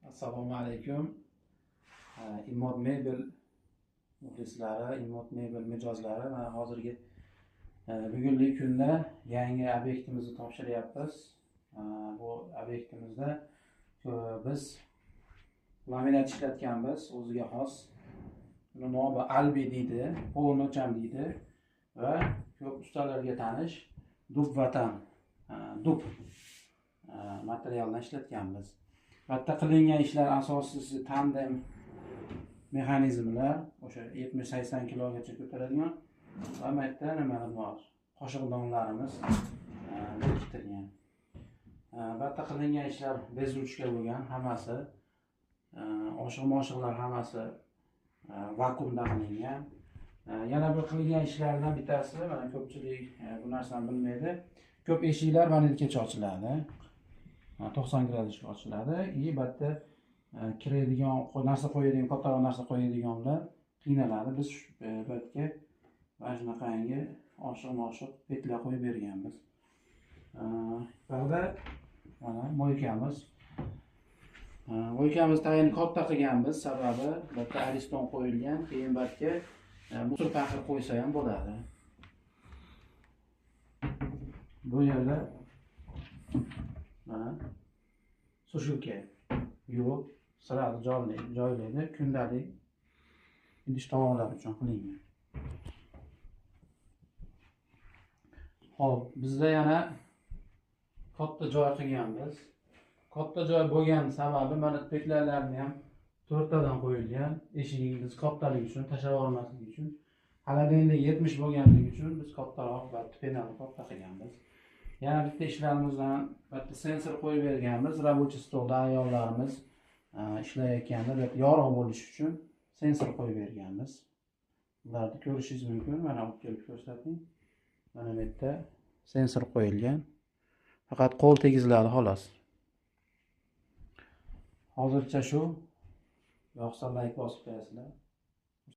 Assalomu alaykum. Imod Mebel muxlislari, Imod Mebel mijozlari, mana hozirgi bugungi kunda yangi obyektimizni topshiryapmiz. Bu obyektimizda biz laminat ishlatganmiz, o'ziga xos. Buni nomi Albi deydi, polnocham deydi va ko'p ustalarga tanish dub vatan, dub materialdan ishlatganmiz. Bitta qilingan ishlar asosiysi tandem mexanizmlar, o'sha 70-80 kilogacha ko'taradigan va bu yerda nimalar bor? Qoshiqdonlarimiz berkitilgan. Bu yerda qilingan ishlar bez ruchka bo'lgan, hammasi oshiq-moshiqlar hammasi vakuumda qilingan. Yana bir qilingan ishlardan bittasi, mana ko'pchilik bu narsani bilmaydi. Ko'p eshiklar mana yergacha ochiladi. 90 gradusga ochiladi. И bu yerda kiradigan narsa qo'yadigan, kattaroq narsa qo'yadiganlar qiynaladi. Biz bu yerga mana shunaqangi oshiq-moshiq petlar qo'yib berganmiz. Bu yerda mana moykamiz. Moykamiz tayini katta qilganmiz, sababi bu yerda ariston qo'yilgan, keyin bu yerga musor paxir qo'ysa ham bo'ladi. Bu yerda mana sushilka yuvib, sirali joylaydi, kundalik idish tovoqlar uchun qilingan. Xo'p, bizda yana katta joy qilganmiz. Katta joy bo'lgan sababi mana petlarlarni ham 4tadan qo'yilgan. Eshigingiz kattaligi uchun, tashlab yubormaslik uchun. Xolodilnik 70 bo'lganligi uchun biz kattaroq va penalni katta qilganmiz. Yana bitta ishlarimizdan bitta sensor qo'yib berganmiz. Rabochiy stolda ayollarimiz ishlayotganda yorug' bo'lishi uchun sensor qo'yib berganmiz. Ularni ko'rishingiz mumkin. Mana olib kelib ko'rsating. Mana bu yerda sensor qo'yilgan. Faqat qo'l tegiziladi xolos. Hozircha shu. Yoqsa like bosib qo'yasizlar.